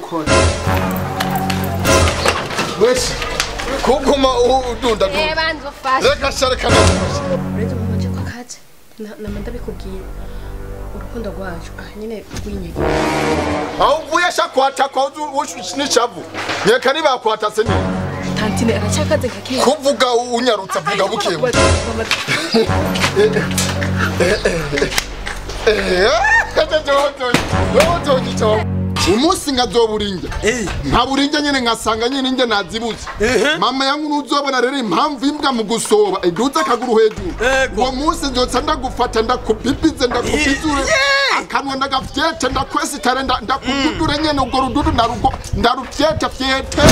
gukora. Wese kuguma udunda dunda. Eh banzo fasha. Reka shareka ndagufasha. Uretse umuntu aje kwa kaje. Na ndabikubwiye. Urukundo rwacu ah nyine rwinyegeye. Aho uvuye shakwata kwa nishavu. Nyeka nibakwata se ni. Tantine aracyakaze nka kera. Kuvuga unyarutsa vuga buke. Umunsi nkazoburinja nkaburinja nyene nkasanga nyene inje nazibuze mama yangu nuzobona rero impamvu imbwa mu gusoba iduza akaguru hejuru uwo munsi nzotsa ndagufata ndakubibize ndakubizure akanwa ndagafyete ndakwesitare ndakududure nyene urwo rududu narugo ndarufyete fyete.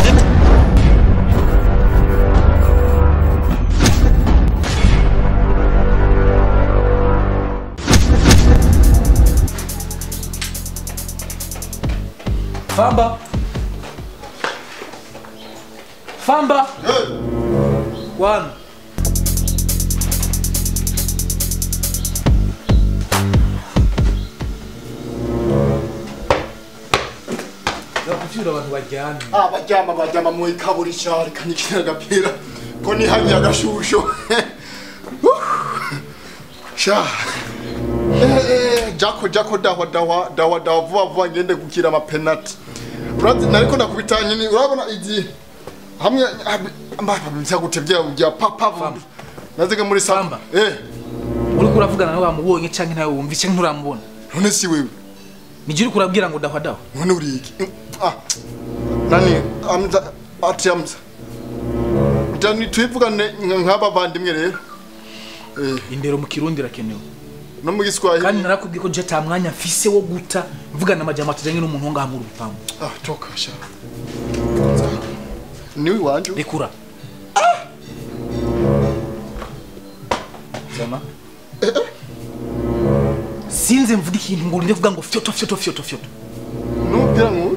Famba. Famba. Hey. One. Ndakuvyura abantu baryamye. Ah baryama baryama mu ikaburi cyari kanyikira gapira ko ni habi agashusho. Sha. Jako jako dawa dawa dawa dawa vuba vuba ngende gukira ama penalty. Urazi nariko ndakubita nyini urabona izi hamwe mbaba byagutebye bya papa nazige muri samba. Uriko uravugana nawe wamubonye canke ntawe wumva canke nturamubona. None si wewe. Nije uriko urabwira ngo dawa dawa. None uri iki? Ah. Nani amza ati amza. Ndani twivugane nk'aba bandimwe rero. Indero mu Kirundi rakenewe. No mu Giswahili. Kandi narakubwiye ko je ta mwanya mfise wo guta mvugana amajambo atujanye n'umuntu ngaha mu rupangu. Ah toka sha. Niwe wanje. Rekura. Sema. Sinze mvuga ikintu ngo urinde kuvuga ngo fyoto fyoto fyoto fyoto. Nubwira ngo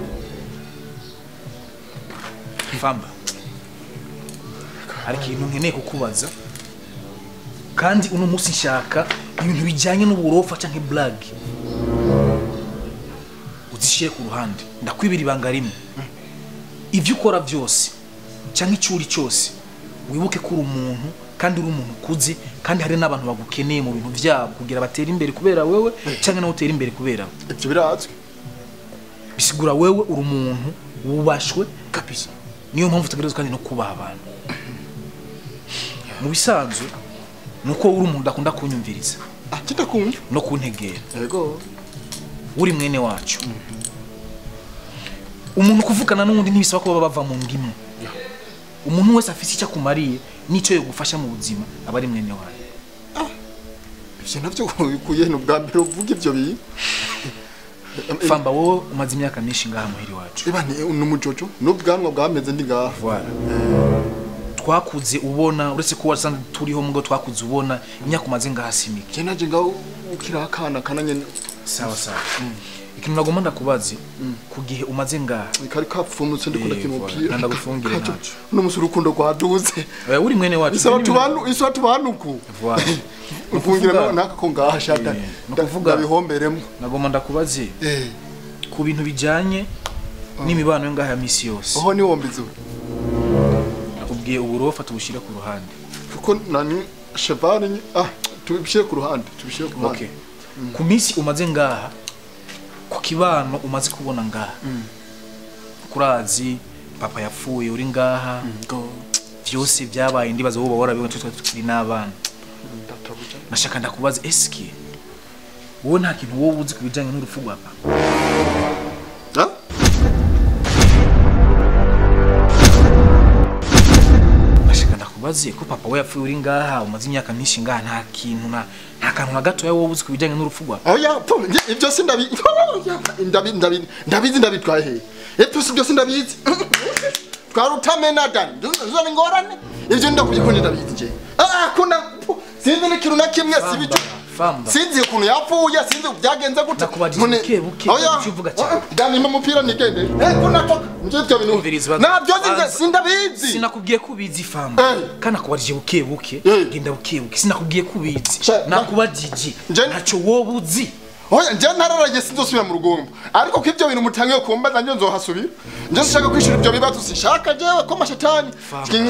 Famba. Hari ikintu nkeneye kukubaza. Kandi uno musi nshaka ibintu bijanye n'uburofa canke blague. Uzishire ku ruhande. Ndakwibira ibanga rimwe. Ivyo ukora byose canke icuri cyose wibuke ko uri umuntu kandi uri umuntu kuzi kandi hari n'abantu bagukeneye mu bintu byabo kugira batere imbere kubera wewe canke nawe utere imbere kubera we. Ivyo birazwi. Bisigura wewe uri umuntu wubashwe kabisa. Niyo mpamvu tutegerezwa kandi no kubaha abantu. Mu bisanzwe nuko uri umuntu akunda kunyumviriza. Ah kitakumva no kuntegera. Yego. Uri mwene wacu. Umuntu kuvugana n'undi ntibisaba ko baba bava mu ngimwe. Umuntu wese afise icyo akumariye nico yo gufasha mu buzima aba ari mwene wawe. Ah. Ivyo navyo bikuye no bwa mbere uvuga ivyo bi. Famba wowe umaze imyaka myinshi ngaha muhiri wacu. Eba ni numujojo n'ubwanwa bwameze ndi ngaha. Voilà. Twakuze ubona uretse ko wasanze turiho mugo twakuze ubona imyaka umaze ngaha simike. Je naje ngaho ukira akana kananye. Sawa sawa. Ikintu nagomba ndakubaze ku gihe umaze ngaha. Kari kapfumutse ndiko ndakina umupira. Ndagufungire ntaco. No musi urukundo rwaduze. Oya uri mwene wacu. Isaba tubanu isaba tubanuku. Voilà. Ufungira naka ko ngaha shata. Ndakuvuga bihomberemo. Nagomba ndakubaze. Ku bintu bijanye n'imibano yo ngaha ya misi yose. Oho ni wombizo. Nakubwiye uburofa tubushire ku ruhande. Kuko nani cheval ah tubishire ku ruhande, tubishire ku ruhande. Okay. Ku misi umaze ngaha ku kibano umaze kubona ngaha. Kurazi papa yapfuye uri ngaha. Byose byabaye ndibaza wowe warabibona tukiri n'abana. Nashaka ndakubaza eski wowe nta kintu wowe uzi kubijanye n'urupfu rwa papa? Ha? Nashaka ndakubaze ko papa we yapfuye uri ngaha umaze imyaka myinshi ngaha nta kintu na nta kantu na gato wowe uzi kubijanye n'urupfu rwa papa? Oya ibyo sindabi ndabi ndabizi ndabitwaye he? Ibyo si byose ndabizi. Twarutamena dani. Nzo ngorane. Ibyo ndakubikunda ndabizi je. Ah kuna sinzi n'ikintu na kimwe sibicu. Sinzi ukuntu yapfuye sinzi byagenze gute. Buke buke uvuga cyane. Dani mu mupira nigende. Kuna toka. Nje byo bintu. Nabyo sindabizi. Sinakubwiye kubizi Famba. Kana kubarije buke buke. Genda buke buke. Sinakubwiye kubizi. Nakubajije. Ntaco wowe uzi. Oya nje nararaye sinzosubira mu rugombo. Ariko ko ivyo bintu mutangiye kumbaza nje nzohasubira. Nje sinshaka kwishura ivyo bibazo sinshaka jewe ko mashetani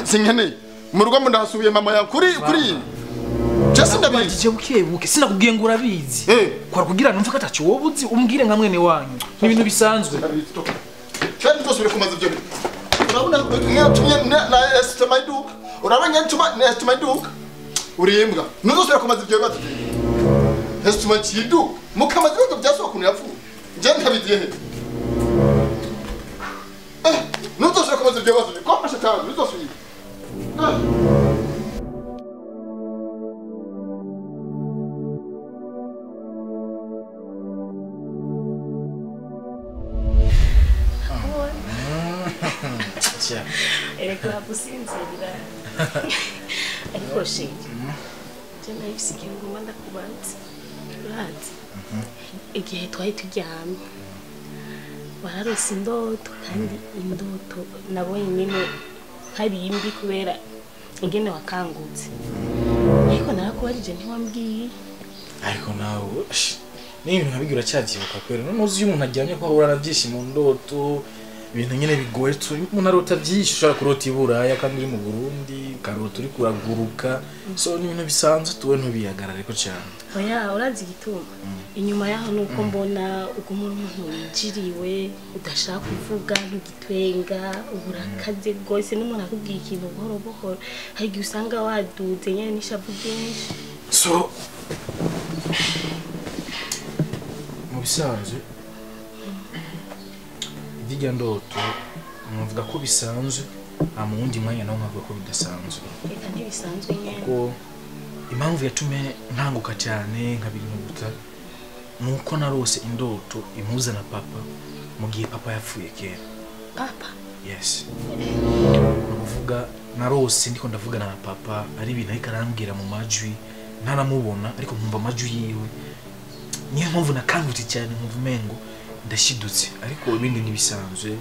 sinkeneye. Mu rugombo ndahasubiye mama ya kuri kuri. Je sindabizi. Buke sinakubwiye ngo urabizi. Kwara kugira numva ko ataco wowe uzi umbwire nka mwene wanyu. Ni ibintu bisanzwe. Kandi nzosubira kumaza ivyo bintu. Urabona nyatumye na estima iduka. Urabona nyatuma na estima iduka. Urimbwa. Nuzosubira kumaza ivyo bibazo. Estima chiduka. Mukamaze ibibazo byasoko kuntu yapfuye. Nje ntabigiye he. Nuzosubira kumaza ivyo bibazo. Ko mashetani nuzosubira. Erega gusinzira. Ariko shenge. Je nahise ikintu ngomba ndakubaza. Urazi? Igihe twari turyamye wararose indoto kandi indoto nabonye nyine nkabimbi kubera ingene wakangutse. Ariko narakubarije ntiwambwiye. Ariko nawe ni ibintu nkabigira cyavyibuka kwera. None uzi iyo umuntu aryamye ko ahura na byinshi mu ndoto. Ibintu nyene bigoye umuntu arota byinshi ushobora kurota iburaya kandi uri mu Burundi ukarota uri kuraguruka so ni ibintu bisanzwe tuwe ntubihagarareko cyane. Oya urazi igituma inyuma yaho nuko mbona uguma umuntu wijiriwe udashaka kuvuga ntugitwenga uburakaze rwose n'umuntu akubwiye ikintu buhoro buhoro hari igihe usanga waduze nyene n'ishavu ryinshi. So mu bisanzwe Ivyirya ndoto nvuga ko bisanzwe mu wundi mwanya naho nkavuga ko bidasanzwe. Eka ntibisanzwe nyene. Kuko impamvu yatumye nkanguka cyane nkabinkuta nuko narose indoto impuza na papa mu gihe papa yapfuye kera. Papa? Yes. Nukuvuga narose ndiko ndavugana na papa ari ibintu ariko arambwira mu majwi ntaramubona ariko nkumva amajwi yiwe. Niyo mpamvu nakangutse cyane nkumva umengo ndashidutse ariko ibindi nibisanzwe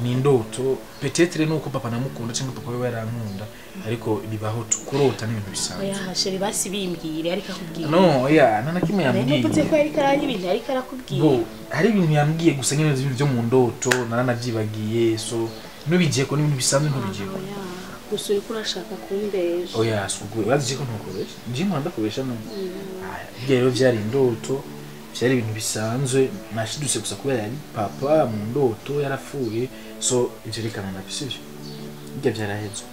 ni indoto peut-être nuko papa namukunda cyangwa papa we yarankunda ariko bibaho tukurota n'ibintu bisanzwe. Oya chéri basi bimbwire ariko akubwiye. No oya nta na kimwe yambwiye. Ntuvuze ko ariko aranye ibintu ariko arakubwiye. Bo hari ibintu yambwiye gusa nyine ibintu byo mu ndoto naranavyibagiye so nubigiye ko n'ibintu bisanzwe ntubigiye ko. Gusa uriko urashaka kumbesha. Oya suguye urazi ko ntukubesha. Nje nkunda kubesha no. Ibyo rero byari indoto. Byari ibintu bisanzwe nashidutse gusa kubera yari papa mu ndoto yarapfuye so ivyo rekana navyo sivyo ibyo byarahezwe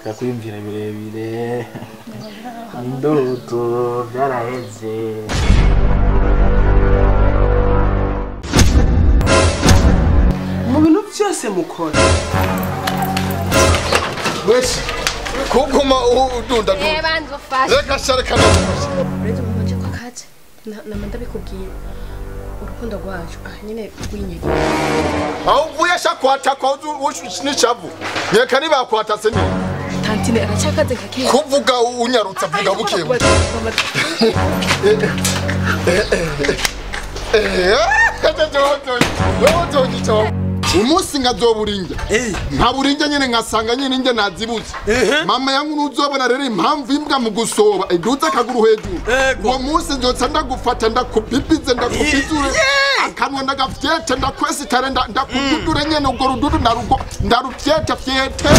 kakuyumvira birebire indoto byaraheze. Mu bintu byose mukora wese kuguma udunda banzo fashe reka shareka nama ndabikubwiye urukundo rwacu nyine rw'inyegera. Aho uvuye shakwata kwa n'ishavu nyeka nibakwata se ni tantine aracyakaze nka kuvuga unyarutsa vuga buke buke. Umunsi nkazoburinja nkaburinja nyene nkasanga nyene inge nazibuze. Mama yangu nuzobona rero impamvu imbwa mu gusoba iduza akaguru hejuru. Uwo munsi nzotsa ndagufata ndakubibize ndakubizure akanwa ndagafyete ndakwesitare ndakududure nyene ubwo rududu ndarugo ndarufyete fyete.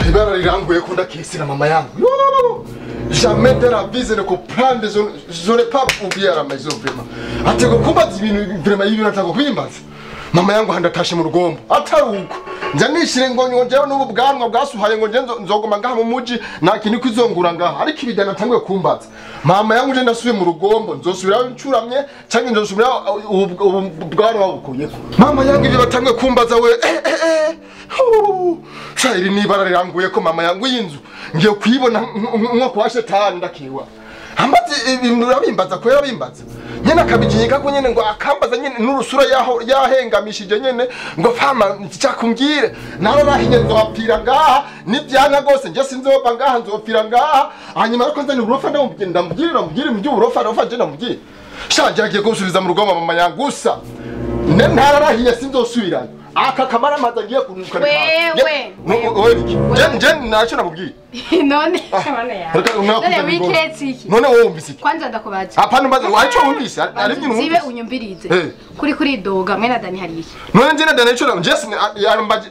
Ibara riranguye ko ndakesera mama yangu. Jamais de la vie je ne comprends je n'ai pas oublié à la maison vraiment. Atego kumbaza ibintu vraiment ibintu atako kwimbaza. Mama yangu handatashe mu rugombo. Ataruko. Nja nishire ngo njewe n'ubu bwanwa bwasuhaye ngo nje nzogoma ngaha mu muji nta kintu kwizongura ngaha ariko ibidana tanguye kumbaza. Mama yangu nje ndasubiye mu rugombo nzosubira ncuramye canke nzosubira ubwanwa bukuyeko. Mama yangu ibi batanguye kumbaza we. Sha iri nibara riranguye ko mama yangu y'inzu ngiye kuyibona nko kwa shetani ndakiwa. Ambazi ibintu urabimbaza ko yarabimbaza. Nyene akabijinyika ko nyene ngo akambaza nyene n'urusura yaho yahengamishije nyene ngo fama cyakumbwire nararahinye nzopfira ngaha nibyanka gose nje sinzoba ngaha nzopfira ngaha hanyuma ariko nzanye uburofa ndamubwira ndamubwira ndamubwira mu by'uburofa rofa je ndamubwira. Sha agiye gusubiza mu rugoma mama yangu gusa. Ne ntararahiye sinzosubirayo. Aka kamara maza ngiye kunuka. Wewe. Wewe iki? Je nacho nakubwiye. None mana ya. None wiketse iki? None wowe wumvise iki? Kwanza ndakubaza. Hapana mbaza wacho wumvise ari ibintu wumvise. Zibe unyumvirize. Kuri doga mwene Dani hari iki? None nje na Dani ico nje yarambaje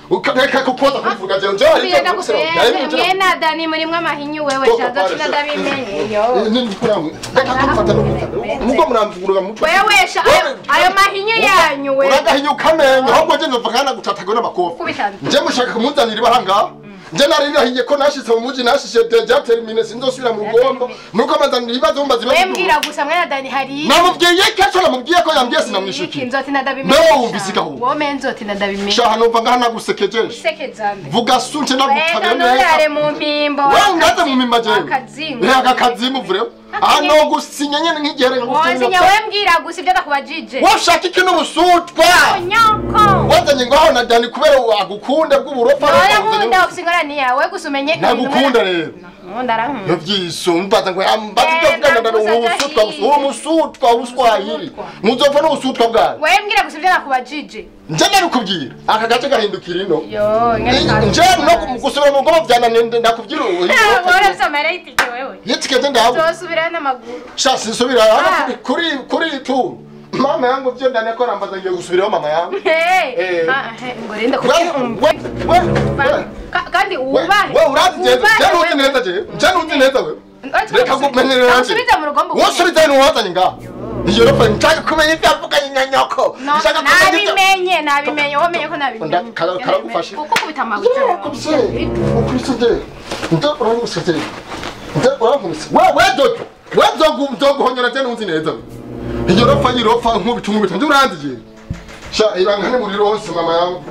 ukaka kukoza kuvuga je nje hari icyo mwene Dani muri mwe amahinyu wewe jaza tuna ndabimenye yo. Nini kuramwe. Reka kumfata no kumfata. Mugo muramvuguruka mutwe. Wewe sha ayo mahinyu yanyu wewe. Uragahinyu kamenyo ahubwo nje nzova kana gutatagwa n'amakofi. Nje mushaka kumuzanira ibahanga. Nje narirahiye ko nashitse mu muji nashishe deja termine sinzosubira mu rugombo. Nuko amazanira ibibazo mbaza ibibazo. Wewe mbwira gusa mwene Dani hari. Namubwiye ko namubwiye ko yambwiye sinamwishukiye. Nzoti ndabimenye. No wumvise gaho. Wowe nzoti ndabimenye. Shaha numva ngaha nagusekeje. Usekezambe. Vuga sunce nagutabira neza. Wewe mu mpimbo. Wewe ngaze mu mpimba jewe. Akazimu. Reka akazimu vure. Ano gusinya nyene nk'igere ngusinya. Wewe mbwira gusa ibyo ndakubajije. Washaka iki n'ubusutwa? Nyoko. Wazanye ngaho na Dani kubera agukunda bw'uburofa. Nkunda ufise ni yawe gusa umenye nagukunda rero. Nkunda arankunda. Yovyisumbaza ngo ambaza ibyo mvuga ubusutwa uwo musutwa uswahili. Muzopfa n'ubusutwa bwawe. Wewe mbwira gusa ibyo nakubajije. Nje narukubwira. Aka gace gahindukira ino. Yo, nje no gusubira mu ngoma byananende ndakubwira. Wewe usomera itike wewe. Itike nde ndaho. Uzosubira n'amaguru. Sha sinsubira kuri tu. Mama yangu byo ndanakora mbaza ngiye gusubiraho mama yangu. Eh. Ngo renda kubyumva. Kandi ubahe. Wewe urazi je, je neza je. Je ntuzi neza wewe. Reka kumenyerera. Usubiza mu rugombo. Usubiza ni wazanye ngaho. Iyo rofa nshaka kumenya ibyo avuganye na nyoko. Nshaka kumenya. Nabimenye, wowe menye ko nabimenye. Karagufashe. Kuko kubita amabuye. Ukubise. Nde urankubise. Nde urankubise. Wewe dodo. Wewe nzoguhonyora je ntuzi neza. Iyo rofa yirofa nkubita ndi uranzi je. Sha ibanga ni muri hose mama yangu.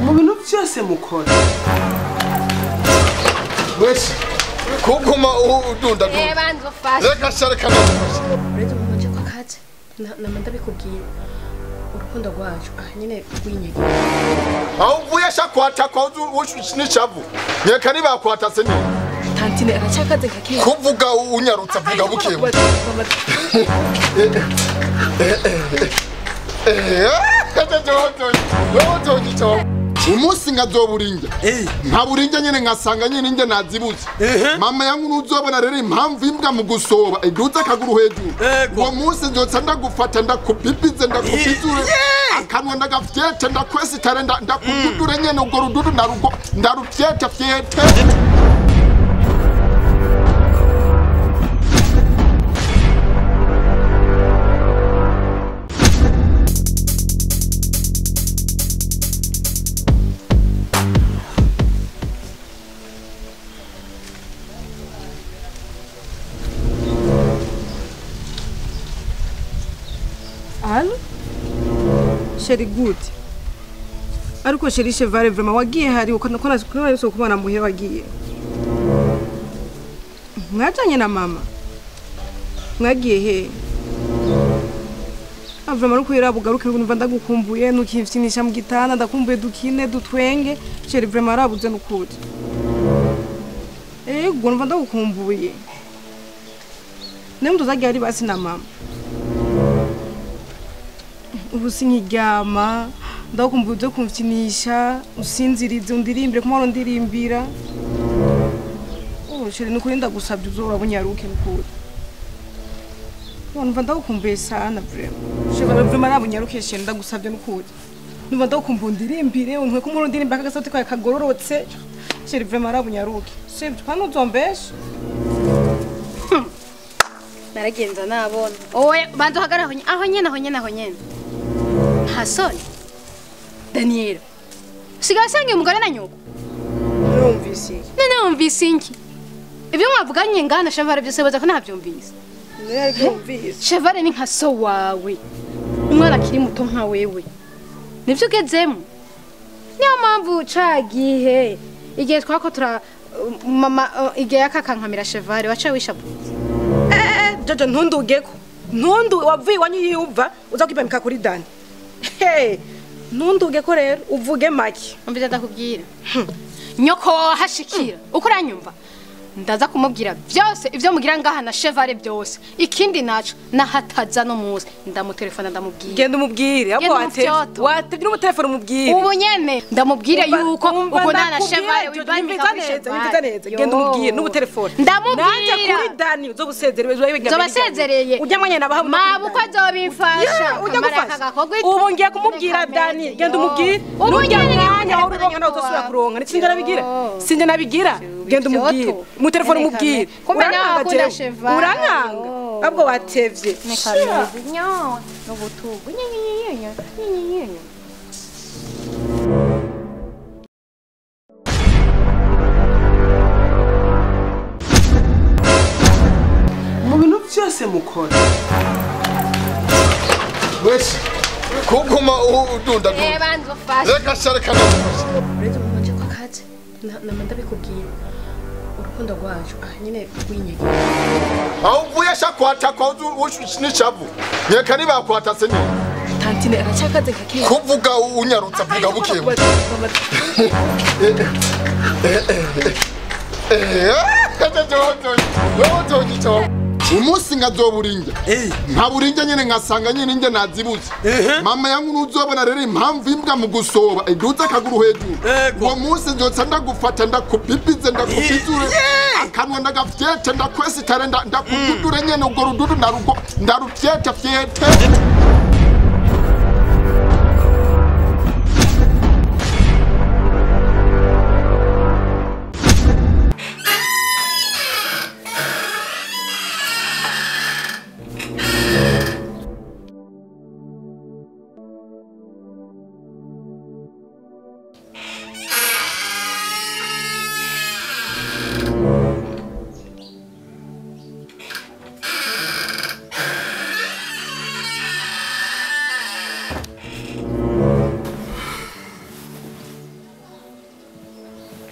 Mu bintu byose mukora. Wese kuguma udunda dunda. Eh banzo fashe. Reka shareka no. Uretse umuntu aje kwa kate. Na ndabikubwiye. Urukundo rwacu ah nyine rwinyegera. Aho uvuye shakwata kwa nishavu. Nyeka niba kwata se ni. Tantine aracakaze kake. Kuvuga unyarutsa vuga buke. Umunsi ngazoburinja. Nkaburinja nyene ngasanga nyene inge nazibuze. Mama yangu nuzobona rero impamvu imbwa mu gusoba iduza akaguru hejuru. Uwo munsi nzotsa ndagufata ndakubibize ndakubizure. Akanwa ndagafyete ndakwesitare ndakududure nyene ubwo rududu ndarugo ndarufyete fyete. Allo? Chéri good. Ariko chéri chevare vraiment wagiye hari uko nakora so kubana muhe wagiye. Mwajanye na mama. Mwagiye he? Vraiment uko yarabugaruke numva ndagukumbuye nukimfyinisha mu gitanda ndakumbuye dukine dutwenge chéri vraiment arabuze nukuri. Ego numva ndagukumbuye. Nemwe tuzagiye ari basi na mama. Ubu sinkiryama ndakumbuye uze kumfyinisha usinzirize undirimbire kumara ndirimbira. Oh chéri nukuri ndagusabye uzora bunyaruke nukuri. Numva ndagukumbuye sana vraiment. Chéri vraiment nabunyaruke chéri ndagusabye nukuri. Numva ndagukumbuye undirimbire untwe kumara ndirimba akagasauti kawe kagororotse. Chéri vraiment nabunyaruke. Sibyo kandi uzombeshe. Naragenza nabona. Oya banza hagara aho nyene. Hasoni. Daniel. Sigaye usangiye umugore na nyoko. Numvise. None numvise iki? Ibyo mwavuganye ngana Chevare byose baza ko ntabyumvise. Narabyumvise. Chevare ni nka so wawe. Umwana akiri muto nka wewe. Nivyo ugezemo. Niyo mpamvu cagihe igihe twako tura mama igihe yakakankamira Chevare waca wishabuze. Jojo ntundugeko. Ntundu wavuye wanyu yiyuva uza kwipamika kuri Dani. Hey, ntundugeko rero uvuge make. Umvise ndakubwira. Nyoko wahashikira. Uko uranyumva? Ndaza kumubwira byose ivyo mugira ngaha na Chevale byose. Ikindi naco nahataza no munsi ndamutelefona ndamubwira. Genda umubwire abo watevye n'umutelefone umubwire. Ubu nyene ndamubwire yuko ukundana na Chevale wibandika neza wibandika neza. Genda umubwire n'umutelefone. Ndamubwira. Nanje kuri Dani uzobusezereye uzobasezereye. Ujya mwanya nabaha mabuko azobimfasha. Ujya gufasha. Ubu ngiye kumubwira Dani genda umubwire. Ubu nyene mwanya aho uronka naho uzosubira kuronka. Ni nabigira. Sinje nabigira. Genda umubwire. Mu telefone umubwire. Kumbe nawe akunda Chevale. Urankanga. Abwo watevye. Nekameze nyo n'ubutugu. Nyenyenyenye. Nyenyenyenye. Mu bintu byose mukora. Wese kuguma udunda. Banzo fasha. Reka shareka ndagufasha. Uretse umuntu ko akaze namanda bikubwiye. Urukundo rwacu aha nyine rwinyegera. Aho uvuye shakwata n'ishavu. Nyeka nibakwatase ni. Tantine aracyakaze nka kera. Kuvuga unyarutsa vuga bukewe. Umunsi nkazoburinja nkaburinja nyene nkasanga nyene inge nazibuze. Mama yangu nuzobona rero impamvu imbwa mu gusoba iduza akaguru hejuru. Uwo munsi nzoca ndagufata ndakubibize ndakubizure akanwa ndagafyete ndakwesitare ndakududure nyene urwo rududu narugo ndarufyete fyete.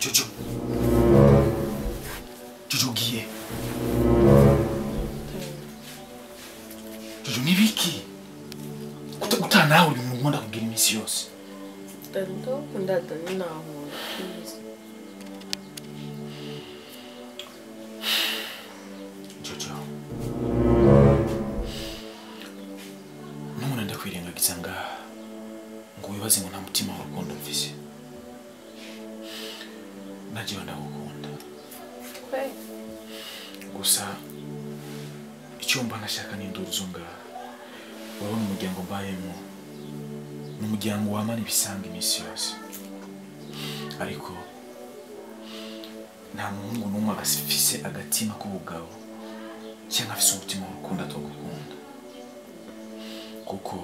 Jojo. Jojo ugiye. Jojo ni biki? Kutana nawe uri umuntu nkunda kugira iminsi yose. Ndakunda Dani naho. Please. Jojo. None ndakwirengagiza ngaha ngo wibaze ngo nta mutima w'urukundo mfise. Najiwe ndagukunda. Gusa icyumba nashaka ni induru zo ngaha. Urabona umuryango mbayemo ni umuryango wamana ibisanga iminsi yose. Ariko nta muhungu n'umwe afise agatima k'ubugabo cyangwa afise umutima w'urukundo atagukunda. Kuko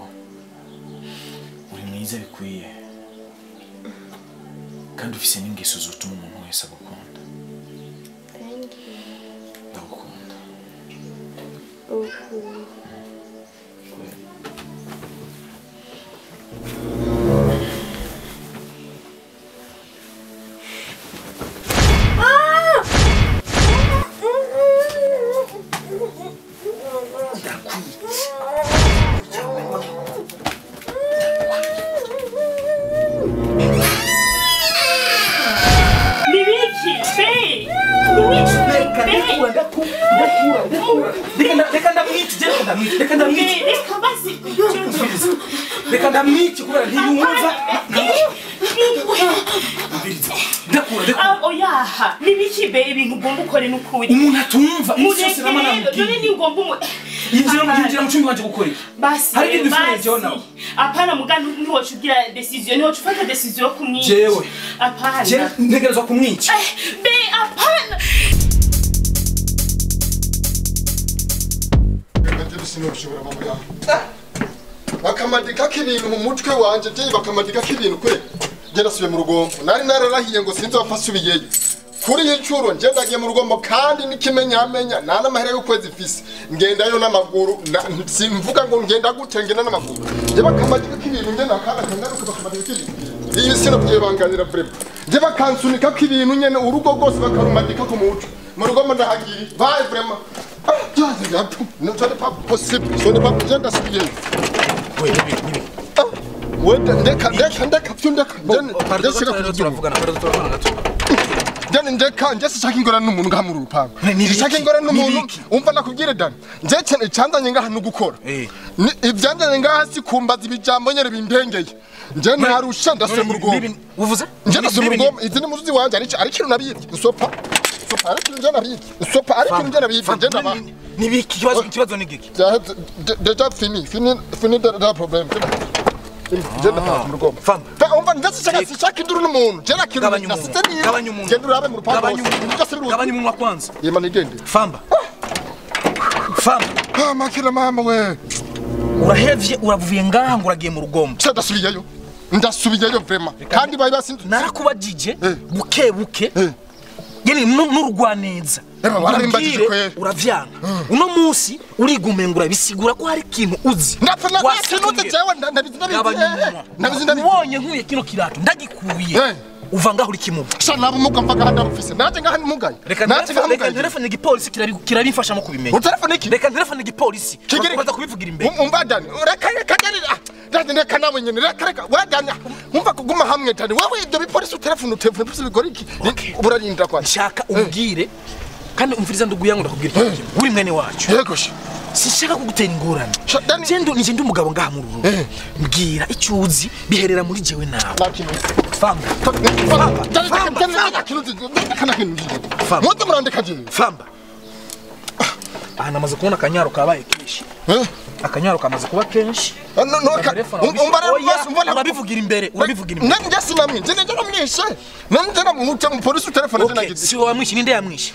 uri mwiza bikwiye kandi ufise n'ingeso zotuma umuntu wese agukunda. Thank you. Ndagukunda. Reka ndamwice kubera ntiyumva. Ndakura. Oyaha, nibiki baby ugomba ukore n'ukuri. Umuntu atumva iminsi yose nama namubwiye. None ni ugomba umu yinjira mu cyumba wanje gukora iki? Basi. Hari ibintu ufite jewe nawe. Apana muga ntiwoca ugira decision, ntiwoca ufata decision yo kumwica. Jewe. Apana. Je ntegerezwa kumwica. Be apana. Sinobishobora mama yawe. Bakamadika k'ibintu mu mutwe wanje, je bakamadika k'ibintu kwe. Je nasubiye mu rugombo. Nari nararahiye ngo sinzopfa asubiyeyo. Kuri iyi ncuro nje ndagiye mu rugombo kandi nikimenyamenya nta n'amahera y'ukwezi mfise. Ngendayo n'amaguru, simvuga ngo ngenda gute ngenda n'amaguru. Je bakamadika k'ibintu ngenda akana kangaruka bakamadika k'ibintu. Iyi sinobyibanganira vraiment. Je bakansunika k'ibintu nyene urugo rwose bakarumadika ku mutwe. Mu rugombo ndahagiri. Bye vraiment. Non, ce n'est pas possible. Ce n'est pas possible. Oui, oui, oui. Dani ndeka nje sishaka ingorane n'umuntu ngaha muri urupangu. Sishaka ingorane n'umuntu umva nakubwire Dani. Nje cyane cyanzanye ngaha no gukora. Ivyanzanye ngaha si kumbaza ibijambo nyere bindengeye. Nje ntarusha ndasema urugo. Uvuze? Nje ndasema urugo izi ni muzuzi wanje ari kintu nabibye. Sopa. Sopa ari kintu nje nabibye. Sopa ari kintu nje nabibye nje ndaba. Nibiki ikibazo ni giki? Déjà fini fini de problème. Jenda mu rugo. Umva ndetse shaka induru n'umuntu. Jenda kintu nasitse ni. Genda urabe mu rupangu. Gabanya umunwa kwanza. Yema nigende. Famba. Famba. Ah makira mama we. Urahevye uravuye ngaha ngo uragiye mu rugombo. Cha ndasubiyeyo. Ndasubiyeyo vraiment. Kandi bayi basinze. Narakubajije buke buke. Yeni n'urugwaneza. Uravyanga. Uno munsi urigumengura bisigura ko hari ikintu uzi. Ndapfa nakintu jewe ndabizi ndabizi. Ubonye nkuye kino kirato ndagikuye. Uva ngaho uri kimuga. Sha nabo muga mva ngaha ndamufise. Naje ngaha nimugaye. Naje ngaha mugaye. Reka telefone igipolisi kirabimfasha mu kubimenya. Utelefone iki? Reka telefone igipolisi. Baza kubivugira imbere. Umva Dani. Reka reka Dani. Dani reka nawe nyene reka reka. We Dani umva kuguma hamwe Dani. Wewe ibyo bipolisi utelefone bikora iki? Urarinda kwa. Shaka umbwire. Kandi umviriza ndugu yangu ndakubwira ikintu. Uri mwene wacu. Yego she. Sinshaka kugutera ingorane. Jendo nije ndi umugabo ngaha mu rugo. Mbwira icyo uzi biherera muri jewe nawe. Famba. Famba. Famba. Aha namaze kubona akanyaro kabaye kenshi. Akanyaro kamaze kuba kenshi. Urabivugira imbere, urabivugira imbere. Nanje sinamwe, nje naramwishe. Nanje namuca mu polisi telefone nje nagize. Si wowe wamwishe ninde yamwishe?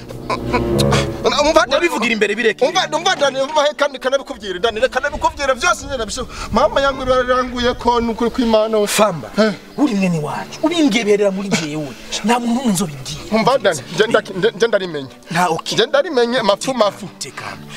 Urabivugira imbere bireke. Umva Dani umva kandi kanabikubwira Dani reka nabikubwira byose nje nabisho. Mama yangu bararanguye ko nukuri kw'Imana. Famba. Uri mwene wacu. Ubimbwiye biherera muri jewe. Nta muntu n'umwe nzobibwira. Umva Dani nje ndarimenye. Nta okay. Nje ndarimenye mafu mafu.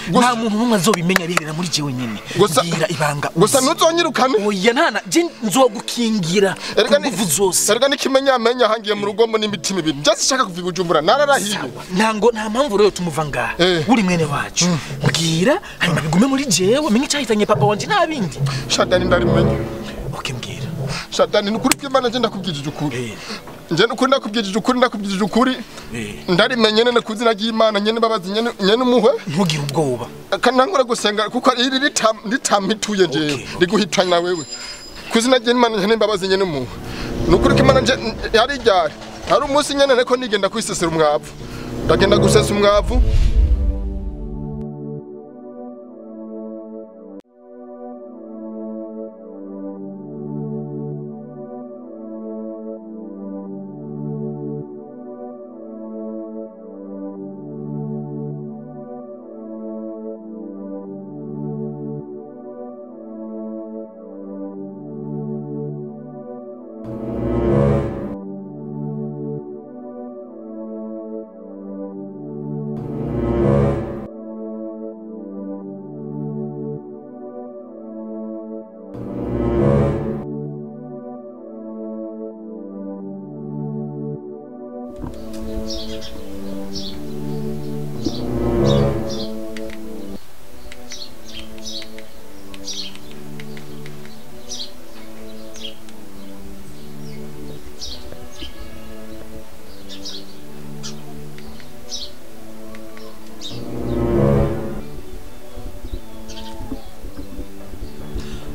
Nta muntu n'umwe azobimenya biherera muri jewe nyene. Bwira ibanga. Gusa ntuzonyirukane. Oya ntana je nzogukingira. Kuguvu zose. Erega nikimenya amenya hangiye mu rugo n'imitima ibiri. Nje sishaka kuva Bujumbura nararahiye. Ntango nta mpamvu rero tumuva ngaha. Uri mwene wacu. Mbwira hanyuma bigume muri jewe menye cyahitanye papa wanje nta bindi. Sha Dani ndarimenye. Okay mbwira. Sha Dani nukuri kw'Imana nje ndakubwije ukuri. Nje nukuri ndakubwije ukuri ndakubwije ukuri. Ndarimenye nene kuzina ry'Imana nyene babazi nyene nyene umuhwe. Ntugire ubwoba. Kanangura gusenga kuko iri ritamituye jewe riguhitanya wewe. Kuzina ry'Imana nyene babazi nyene umuhwe. Nukuri kw'Imana nje yari ryari. Hari umunsi nyene nako nigenda kwisesera umwavu. Ndagenda gusesa umwavu.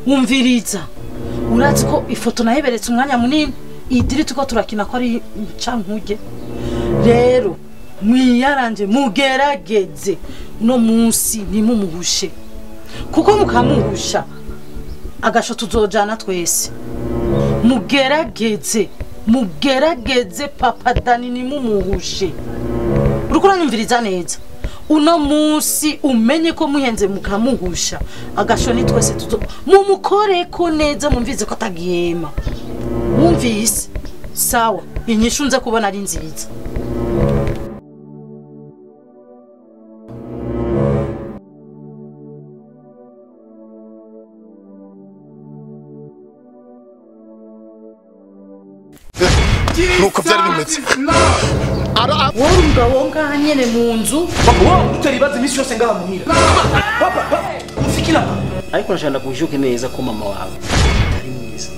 Umviriza urazi ko ifoto nayiberetse umwanya munini idiri tuko turakina ko ari ncankuge rero mwiyaranje mugerageze no munsi ntimumuhushe kuko mukamuhusha agasho tuzojana twese mugerageze mugerageze papa Dani nimumuhushe uriko uranyumviriza neza uno munsi umenye ko muhenze mukamuhusha agasho ni twese tuzo mumukoreko neza mumvize ko atagihema mumvise sawa inyishu nza kubona ari nziza. Nuko byari bimeze. Wowe umugabo ngaha nyene mu nzu papa wowe utari bazi imisi yose ngaha muhira papa mfikira ariko nashaka kujuke neza ko mama wawe ari mwiza.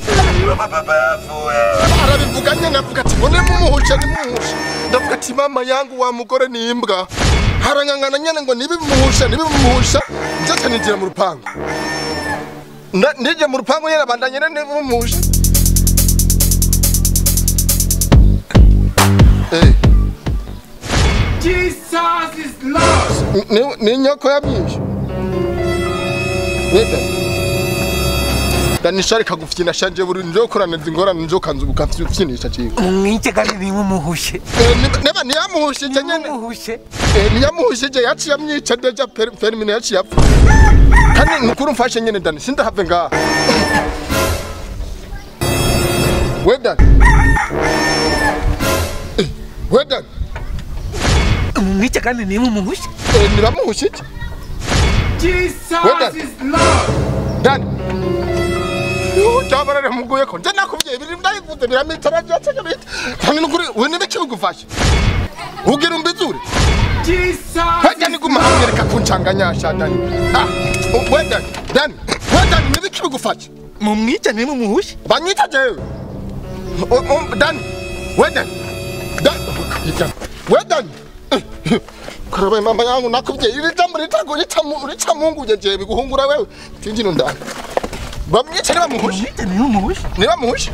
Arabivuga nyene avuga ati ngo nimuhushe nimuhushe Ndavuga ati mama yangu wa mugore ni imbwa. Harangangana nyene ngo nibimuhusha nibimuhusha nje ninjira mu rupangu. Nije mu rupangu nyene abandanye nibimuhusha. Jesus is Lord. Ni nyoko yamwishe. Weda. Danishari kagufyina shanje buri njo korana zingorana njo kanzu bukafyinisha cyiwe. Umwice kandi nimuhushe. Neba niyamuhushije nyene. Nimuhushe. Niyamuhushije yaciye amwica deja Fermine yaciye apfa. Kandi nukuri mfashe nyene Dani sindahave ngaha. Weda. Weda. Umwice kandi nimuhushe. Nibamuhushije. Jesus is Lord. Dani. Jabarare muguye ko nje nakubwiye biri ndabivuze biramitara byatse bita kandi nukuri we nibiki bigufasha ugira umbizure Jesus hajya niguma hamwereka kuncanganya sha Dani ah we Dani Dani we Dani nibiki bigufasha mumwica nimumuhushe banyita jewe Dani we Dani Dani we Dani karabaye mama yangu nakubwiye iri jambo ritago rica mungu jeje biguhungura wewe tinjino ndani bamwice nibamuhushe nibamuhushe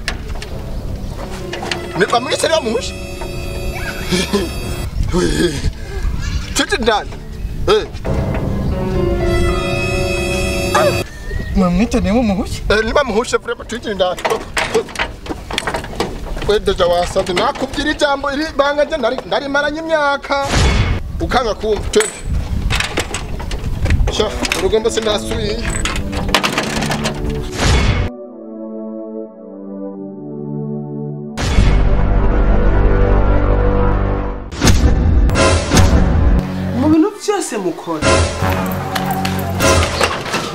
bamwice nibamuhushe tete ndani bamwice nibamuhushe nibamuhushe vraiment tete ndani we deja wasaze nakubwira ijambo iri banga nje narimaranye imyaka ukanga kumva tete sha urugomba sinasubiye byose mukora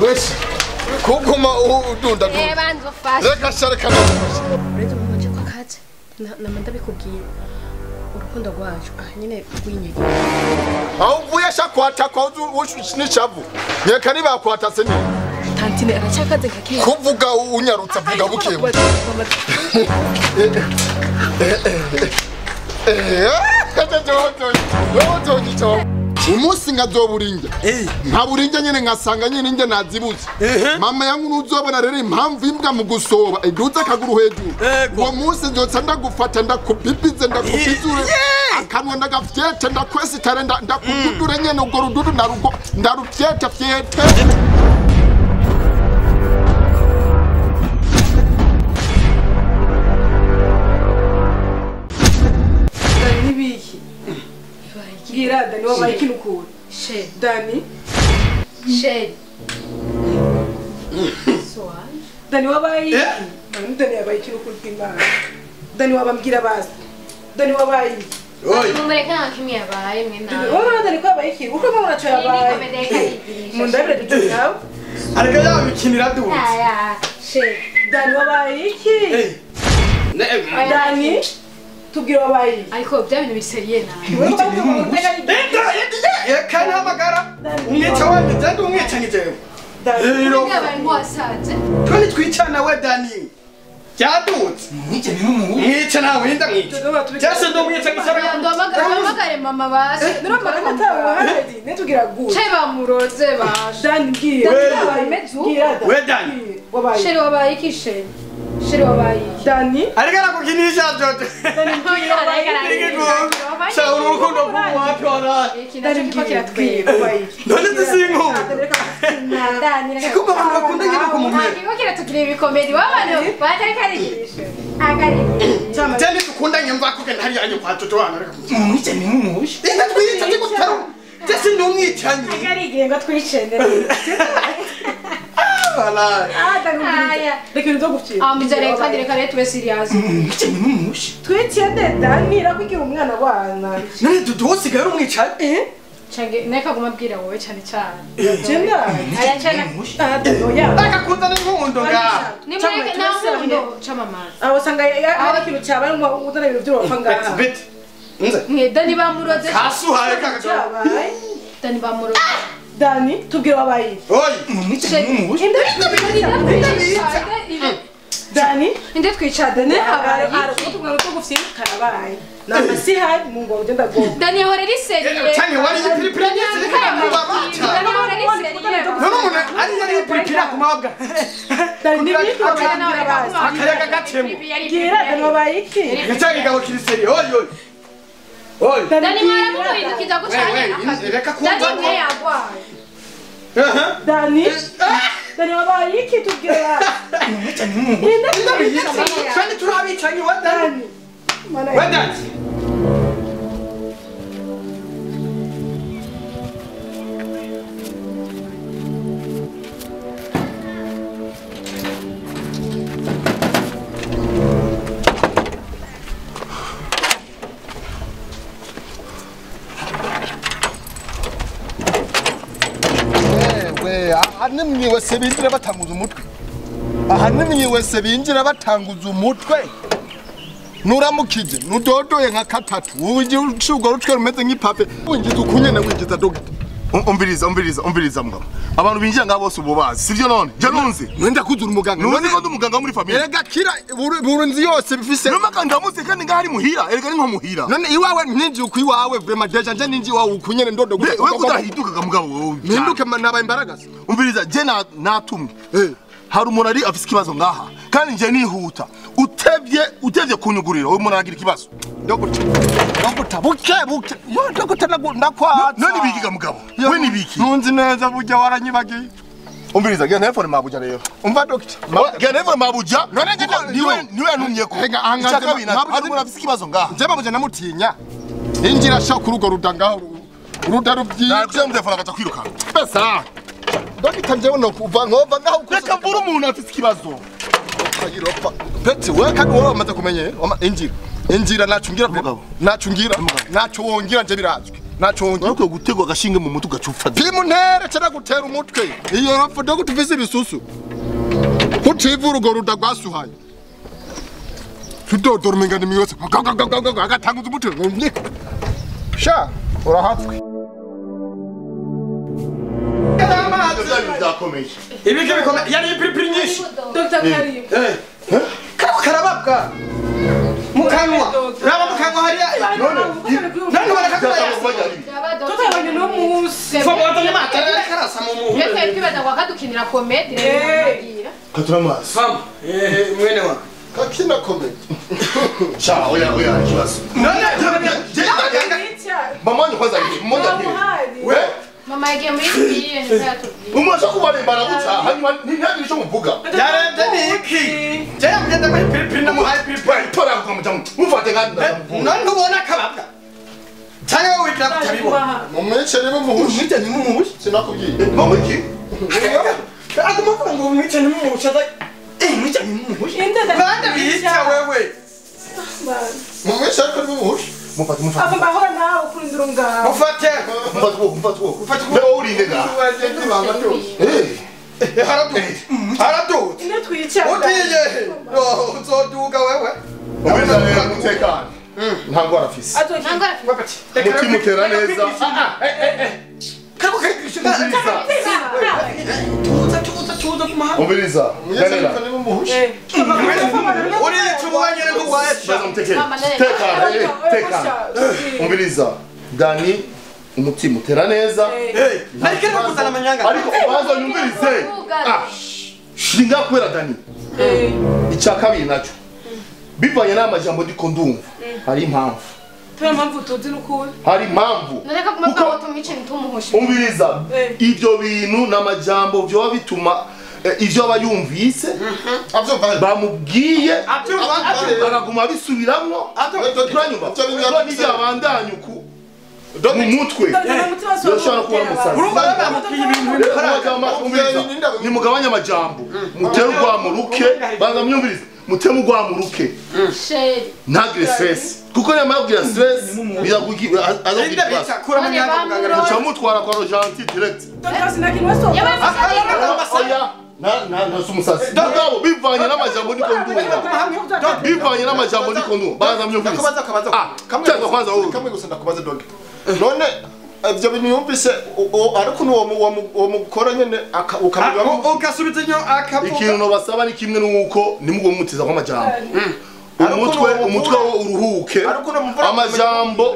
wese kuguma udunda banzo fasha reka shareka ndagufasha uretse mu ko akatse nama ndabikubwiye urukundo rwacu ah nyine rw'inyegera aho uvuye shakwata kwa n'ishavu nyeka nibakwata se ni tantine aracyakaze nka kera kuvuga unyarutsa vuga buke umunsi nkazoburinja nkaburinja nyene nkasanga nyene inge nazibuze mama yangu nuzobona rero impamvu imbwa mu gusoba iduza akaguru hejuru uwo munsi nzoca ndagufata ndakubibize ndakubizure akanwa ndagafyete ndakwesitare ndakududure nyene urwo rududu ndarufyete fyete Gira Dani wabaye ikintu ukura Dani Sheri Dani wabaye iki Dani yabaye ikintu ukura bw'Imana Dani wabambwira bazi Dani wabaye iki mumureka nta kimwe yabaye mwe nawe wowe Dani ko yabaye iki uko mubona cyo yabaye mundabire ducu nawe ariko yabikinira duze Sheri Dani wabaye iki Dani tubwira wabaye ariko bya bintu biseriye nawe eka ntamagara umwica wanjye ndi umwicanyi jewe yabaye nk'uwasaze twari twicana we Dani byadutse mwice nawe winda mwice cyase ndi umwicanyi ndamagare mama basi nitugira gute ce bamuroze bashe Dani mbwira we Dani Sheri wabaye iki Sheri Sheri wabaye iki Dani ariko aragukinisha Jojo sha urukundo rw'uwapi waraye iki nacyo kiko kiratweba none zisinkunda sikuko abantu bakunda nyine kumumera kiko kiratugira ibikomedi w'abantu batari karigisha akarigisha cyane dukundanye mva kugenda hariya anyo kwa Jojo wana reka mumwice nimumuhushe inda twica tikutaro jesi ndi umwicanyi akarigiye ngo twicene reka ibintu byo gupfira ambiza reka reka reka tube serious mumwice nimumuhushe twicene Dani rakwigira umwana wana none Dudu usigaye uri umwicanyi Change neka guma bwira wowe cyane cyane jenda aya cyane akakuzana inkundo nga nimureke nta nkundo camamaza aho usanga hari ikintu cyabaye ngo uzana ibintu by'urupfa ngaha bit nze mwe Dani bamuroze kasuhaye kaka cyabaye Dani bamuroze Dani tubwire wabaye oyi mumwice nimumuhushe Dani inde twica Dani habaye utubwira ko gufite karabaye Na sihari Mungu ugenda go. Dani horeri seriye. Cyane wari ipiripiri nyinshi reka Dani horeri seriye. None umuntu ari yari ipiripiri akumabwa. Dani nibiki akayaga gacemo. Gira Dani wabaye iki? Icyo kigabo kiri seriye. Oy oy. Oy. Dani mwaramuhindukiza gucanye. Reka kumva. Dani mwe yagwaye. Dani Dani wabaye iki tubwira? Kandi turabicanye wa Dani. Wa Dani. Ahanimwe wese binjira batanguza umutwe. Ahanimwe wese binjira batanguza umutwe. Nuramukije nudodoye nka katatu. Uwinji ucugo rutwe rumeze nk'ipape. Winjiza ukunyene winjiza dogita. Umviriza umviriza umviriza mugabo. Abantu binjira ngabo bose ububazi. Sivyo none? Je nunzi. Mwenda kuzura umuganga. Nunzi ko ndi umuganga muri famille. Erega kira burunzi yose bifise. Numa kandi ndamuzi kandi ngahari muhira. Erega ni nko muhira. None iwawe ninji ukwiwawe vraiment deja nje ninji iwawe ukunyene ndodo. We kudahinduka mugabo wewe. Mpinduke nabaye imbaragasa. Umviriza je natumwe. Hari umuntu ari afise ikibazo ngaha. Kandi nje nihuta. Utevye kunyugurira uwo muntu aragira ikibazo. Dogita buke buke. Yo dogita ndakwatsa. None bikiga mugabo. We nibiki. Nunzi neza burya waranyibagiye. Umviriza genda telefone mabuja rero. Umva dogita. Genda telefone mabuja. None nje niwe yantumye ko. Icakabiri hari umuntu afise ikibazo ngaha. Nje mabuja namutinya. Injira sha kuri ugo ruda ngaho. Ruda rubyiye. Nakuye mu telefone agaca kwirukana. Pesa. Dogita njewe no kuva nkova ngaho. Reka mvura umuntu afise ikibazo. Ayiropa. Peti we kandi wowe wamaze kumenye injira. Injira nacungira nacungira naco wongira nje birazwi. Naco wongira. Nuko gutegwa agashinge mu mutwe gacupfa. Pimu ntere cyana gutera umutwe. Iyo rapfo dogita ufise ibisusu. Kutivura ugo ruda gwasuhaye. Tudodora umengana imiyotse. Agatanguza umutwe. Sha urahatswe. Ibiki bikomeye yari ipiripiri nyinshi. Dr. Karim. Kako karababwa. Mukanwa. Raba mukanwa hariya. None none barakakora. Tutabonye no munsi. Fo watanye matara karasa mu muhu. Reka twibaza ngo akadukinira comedy rero. Katura amazi. Fam. Mwene wa. Kakina comedy. Sha oya oya ikibazo. None mama wanyu kwanza mmoja ndiye. We mama yagiye muri biye ntiyatubwiye. Umuntu akubarembana gutya hanyuma ntihagire icyo muvuga. Yarembye ni iki? Je yamugenda muri piripiri namuhaye piripiri. Tora kukamuja mufate kandi. None ubona kababwa. Cyangwa wowe wigira kutabibona. Mumwice niba muhushe. Mumwice niba muhushe. Sinakubwiye. Mama iki? Aguma avuga ngo mumwice niba muhushe. Mwice niba muhushe. Bande bica wewe. Mumwice ariko niba muhushe. Mufate mufate. Ava mbahora nawe kurindira ngaho. Mufate. Mufate mufate mufate. Wewe urinde ngaho. Haraduze. Ine twica. Utiye. Uzoduga wewe. Umviriza rero mutekane. Nta ngwara afise. Nta ngwara afise. Umutima utera neza. Kako kwigisha. Tuza tuza tuza kumahanga. Umviriza. Ganira. Uri tubanye n'ugwaye. Tekana tekana. Umviriza. Dani umutima utera neza. Ariko kuzana amanyanga. Ariko ubanza unyumvirize. Shinga kwera Dani. Icya kabiri nacyo. Bivanye n'amajambo ndiko ndumva. Hari impamvu. Tuna mpamvu tuzi n'ukuri. Hari impamvu. Nareka kumubwira ngo tumwice ntumuhushe. Umviriza. Ibyo bintu n'amajambo byo bituma ivyo aba yumvise bamubwiye akaguma bisubiramwo turanyumva n'ibyo abandanya uku mu mutwe yoshobora kubona umusazi. Nimugabanye amajambo mutere urwamuruke banza munyumvirize mutere urwamuruke ntagire stress kuko nyamara kugira stress bizakugira mutwara kwa Rojanti direct. Na sumusazi. Mugabo bivanye n'amajambo ndiko ndumva. Bivanye n'amajambo ndiko ndumva. Banza munyumvirize. Kabaza. Kamwe kwanza wowe. Kamwe gusa ndakubaza dog. None ivyo bintu yumvise ariko uwo mukora nyene ukamubwira ukasubiza inyo akavuga. Ikintu no basaba ni kimwe nuko nimugomutiza kwa majambo. Umutwe uruhuke.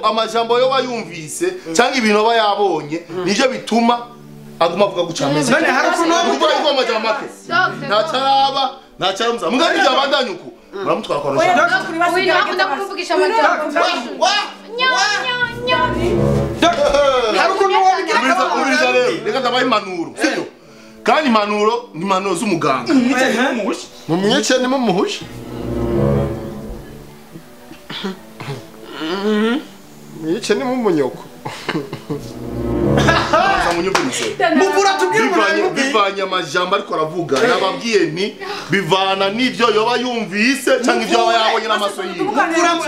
Amajambo yo bayumvise cyangwa ibintu aba yabonye nivyo bituma aguma avuga gucameza. None hari ukuntu uvuga yuko amajambo make. Ntacaraba, ntacaramza. Mugani byabandanya uko. Muramutwara kwa Roger. Uyu akunda kuvugisha amajambo. Hari ukuntu wobigira kaburiza rero. Reka ndabaha impanuro, sibyo? Kandi impanuro ni impanuro z'umuganga. Mumwice ni mumuhushe. Mwice ni mumunyoko. Bivanye amajambo ariko aravuga nababwiye nti bivana n'ibyo yoba yumvise cyangwa ibyo yoba yabonye n'amaso yiwe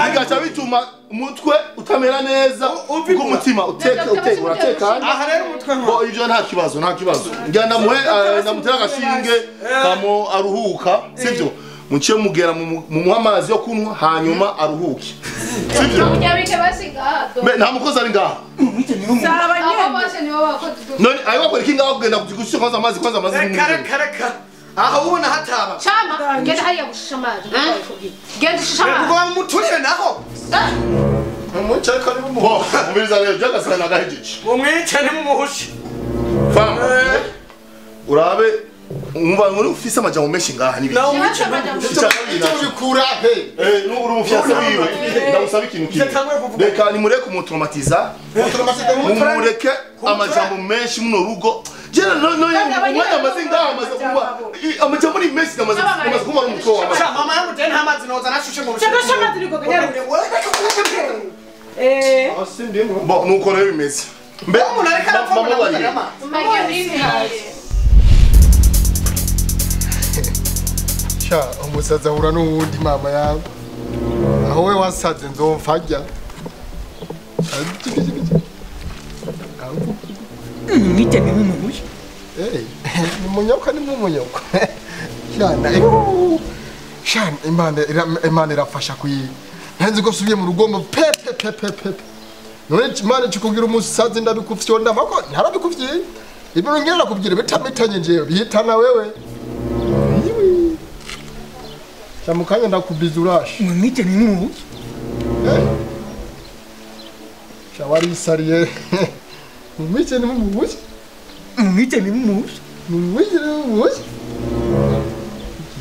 bigaca bituma umutwe utamera neza ubwo umutima uratekanye. Aha rero umutwe ngo ibyo nta kibazo ngira ndamutera agashinge kamo aruhuka sibyo muciye mugera mumuha amazi yo kunywa hanyuma aruhuke sibyo. Nta mukozi ari ngaha. None ayo bakora iki ngaho kugenda kugushika kwanza amazi reka aho ubona hataba chama genda hariya gushusha amazi genda ushusha amazi ngo muturire naho mumwice ariko ni mumuhushe. Umviriza rero byagasana nagahejeje mumwice ni mumuhushe fama urabe umva muri ufise amajambo menshi ngaha nibi ubikura he uri umufyase wiwe ndagusaba ikintu kimwe reka nimureke umutraumatiza mumureke amajambo menshi muno rugo jena no umwanya amaze ngaha amaze kuba amajambo ni menshi amaze kuba umutwe wa mama yangu tena amazi noza nashushe mu bo nuko rero bimeze mbe umuntu areka arapfa Sha umusazi ahura n'uwundi mama yawe aho we wasaze nzomfajya. Mwite ni mumuhushe. Ni munyoka ni mumunyoko. Shana Imana irafasha kuyi. Ntanzi ko subiye mu rugombo pe pe pe pe. None Imana ikikugira umusazi ndabikufyonda mako ntarabikufyiye. Ibintu ngira nakubwira bitamitanye njewe bihitana wewe. Chamukanya ndakubiza urashe. Mwite ni mumuhushe. Shawari sariye. Mwite ni mumuhushe. Mwite ni mumuhushe. Mwite ni mumuhushe.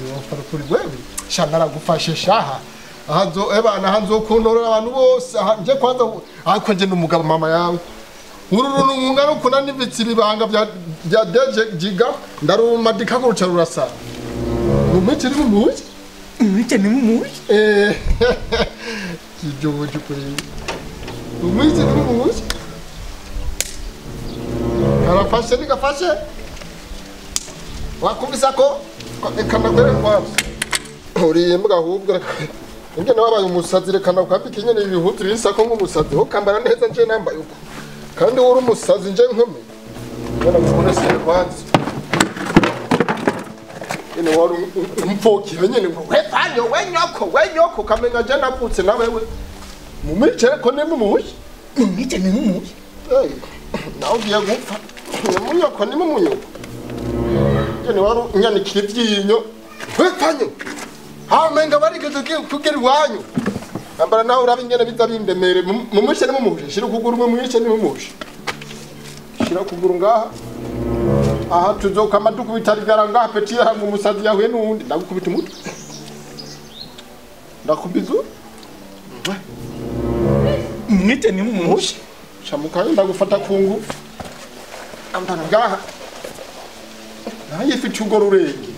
Yofara kuri wewe. Sha naragufashe shaha. Ahanzo ebana hanzo kundorora abantu bose nje kwanza ariko nje n'umugabo mama yawe. Ururu ngungana ukuna nibitsi bibanga bya DJ Giga ndarumadika ko ruca rurasa. Mwite ni mumuhushe. Mwite ni mumuhushe. Kijojo kuri. Mwite ni mumuhushe. Karafashe nikafashe. Wakumvisa ko kana kwere kwa. Uri imbwa ahubwo ingene wabaye umusazi reka nakwambika inyene ibihutu bisako nk'umusazi ho kambara neza nje nambaye uko. Kandi uri umusazi nje nkumi. Ngana gukoresha kwanza. Ene wari umfokire nyene ngo wefanyo wenyoko kamenga nje navutse na wewe. Mumwice ko ni mumuhushe. Mwite ni mumuhushe. Nawe ugiye gupfa. Ni munyoko ni mumunyoko. Nyene wari unyanikira ivyinyo. Wefanyo. Hamenga barigeze kugera iwanyu. Ambara nawe urabe ingene biza bindemere mumwice ni mumuhushe. Shira ukuguru mumwice ni mumuhushe. Shira ukuguru ngaha. Aha tuzokama dukubita rigara ngaha peti yangu umusazi yahuye n'uwundi ndagukubita umutwe. Ndakubizu. Mwite ni mumuhushe. Shamukayo ndagufata kungu. Ambara ngaha. Naye ifite ugo rurenge.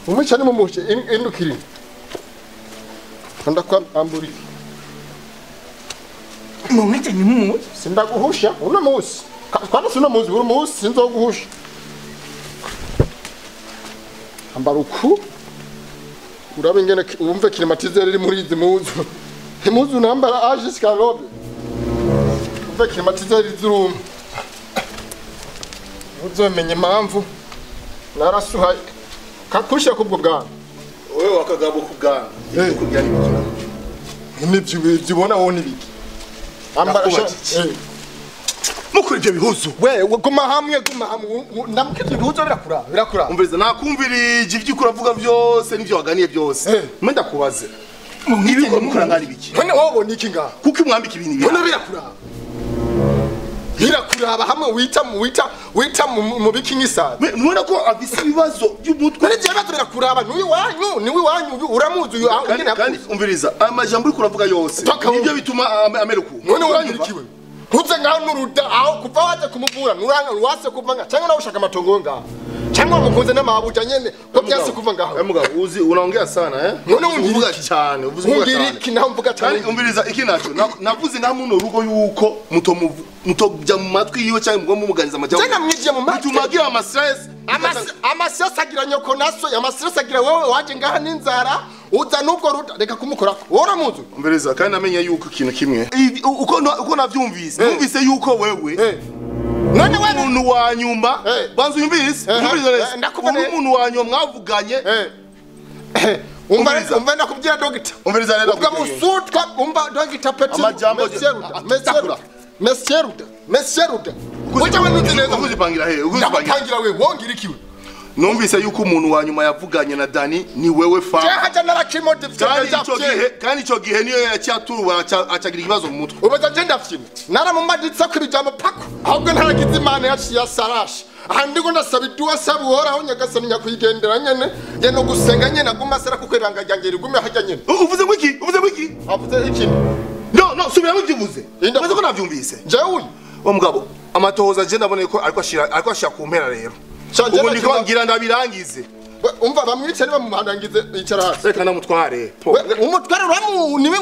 Mumwice ni mumuhushe indukiri. Ndakwamburi. Mumwice ni mumuhushe. Sindaguhusha uno munsi. Kwanza sino muzi uri munsi sinzoguhusha. Ambara uku. Urabe ingene wumve climatiseur iri muri izi muzu. Imuzu nambara aje scalobe. Wumve climatiseur izuruma. Uzomenye impamvu narasuhaye. Kakusha kubwo bwana. Wewe wakagabo kubwana. Ibyo ni biki? Nibyo ubona wowe ni biki? Ambara. Mukuri ibyo bihuzu. We guma hamwe ndamukije ibihuzu birakura. Umviriza nakumvirije ibyo uravuga byose n'ibyo waganiye byose. Mwe ndakubaze. Ibiko mukurangana ibiki? None wowe ubona iki ngaha? Kuko umwambika ibintu ibi. None birakura. Birakuraba hamwe wita mu biki nk'isazi. Nubona ko afise ibibazo by'umutwe. None ibibazo birakuraba n'uyu wanyu niwe wanyu uramuzi uyu aho nyine. Kandi umviriza amajambo uri kuravuga yose. Nibyo bituma ameruka. None uranyirikiwe. Ntuze ngaho n'uruda aho kuva waje kumuvura nuranga ruwase kuva nga cyangwa nawe ushaka amatongo ngaho. Cyangwa mukunze n'amabuja nyene ko byase kuva ngaho. Mugabo uzi unaongea sana eh? None uvuga cyane, uvuga cyane. Iki naho mvuga cyane. Kandi umviriza iki naco navuze nka muno rugo yuko mutobya mu matwi yiwe cyangwa mugomba mumuganiza amajambo. Cyangwa mwigiye mu matwi. Bitumagira ama stress. Ama stress agira nyoko naso, ama stress agira wewe waje ngaha n'inzara. Uza nubwo ruda reka kumukorako. Wora muzu. Umviriza kandi namenye yuko ikintu kimwe. Uko navyumvise. Numvise yuko wewe. None wewe umuntu wa nyuma banzu yumvise neza umuntu wa nyuma mwavuganye umva ndakubwira doctor umviriza rero ubwo musutwa umva doctor Petit Monsieur Ruda ujya we nuzi neza uzipangira he uzipangira we wongira ikiwe. Numvise yuko umuntu wa nyuma yavuganye na Dani ni wewe fa. Je haja narakimotivye kandi ico gihe niyo yacyaturuba acagira ikibazo mu mutwe. Ubaza je ndafyina. Naramumaditse ko ibijambo pako. Ahubwo ntaragize Imana yaciye asarasha. Aha ndiko ndasaba iduwa saba uhoraho Nyagasani nyakuyigendera nyene. Nge no gusenga nyene aguma asara kuko ibanga ryanjye rigume hajya nyene. Uvuze ngo iki? Uvuze ngo iki? Avuze iki? No subira mu byivuze. Uvuze ko navyumvise. Jewe uyu. Wa mugabo amatohoza je ndaboneye ko ariko ashira ku mpera rero. Ubu ndiko ngira ndabirangize. Umva bamwice niba mumuhandangize icara hasi. Reka ndamutware. Umutware uramu niwe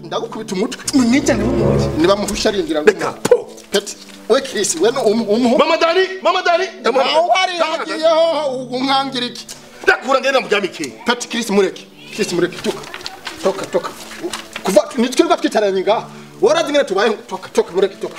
ndagukubita umutwe. Mwice ni umuhusha. Niba muhusha arindira ngo. Reka po. Peti. We Chris we no umuhu. Mama Dani. Aho hari yagiye ho umwangira iki? Ndakura ngenda muryamike. Peti Chris mureke. Chris mureke toka. Toka. Kuva nitwirwa twitaranye ngaha. Worazi ngene tubaye toka mureke toka.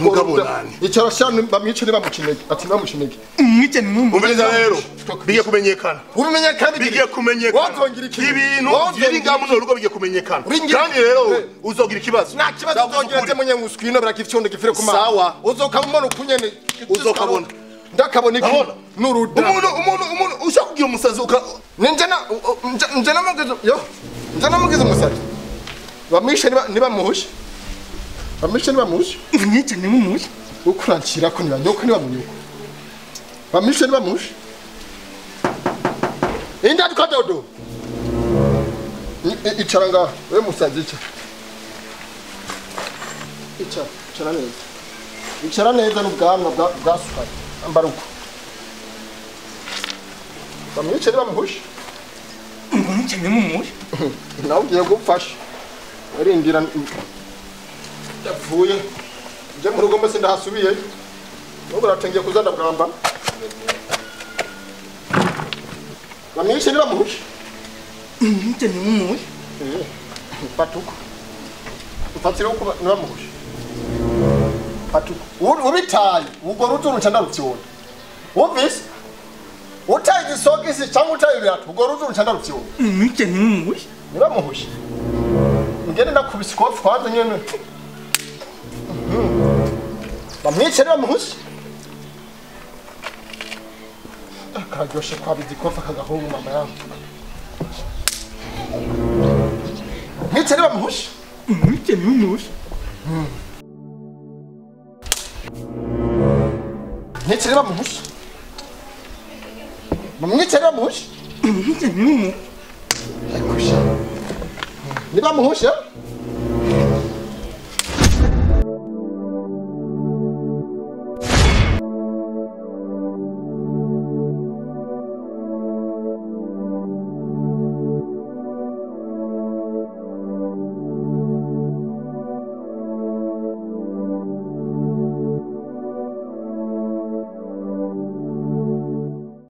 Mugabo nani? Icara shanu bamwice niba mukinege. Ati niba mukinege. Mwice ni mumwe. Umviriza rero. Bigiye kumenyekana. Ubimenyekana bigiye kumenyekana. Wazongira iki? Ibintu biri ngamu no rugo bigiye kumenyekana. Kandi rero uzogira ikibazo. Nta kibazo uzogira je munye muswino barakifyondo gifire kuma. Sawa. Uzokamubona ukunyene. Uzokabona. Ndakabona iki? Nuruda. Umuntu ushaka kugira umusazi uka Ninje na nje namugize yo. Nje namugize umusazi. Bamwishe niba muhushe. Bamwishe niba muhushe. Mwice ni mumuhushe. Ukurancira ko niba nyoko niba munyoko. Bamwishe niba muhushe. Inda tukadodo. Icara ngaho. We musazi icara. Icara neza. Icara neza n'ubwanwa bwasukaye. Ambara uko. Bamwice niba muhushe. Mwice ni mumuhushe. Nawe ugiye gufasha. Arindira yapfuye. Nje mu rugo mbese ndahasubiye. N'ubu ratangiye kuza ndabwamba. Bamwice niba muhushe. Mwice ni mumuhushe. Patuko. Ufatire uko niba muhushe. Patuko. Ubitaye ubwo rutu ruca ndaruvyona. Wumvise? Utaye igisogisi cyangwa utaye ibirato ubwo rutu ruca ndaruvyona. Mwice ni mumuhushe. Niba muhushe. Ngende ndakubise ikofi kwanza nyene. Bamwice niba muhushe. Karyoshe kwabiza ikofi akagahungu mama yangu. Mwice niba muhushe. Mwice ni mumuhushe. Mwice niba muhushe. Mwice niba muhushe. Mwice ni mumuhushe. Akusha. Niba muhushe.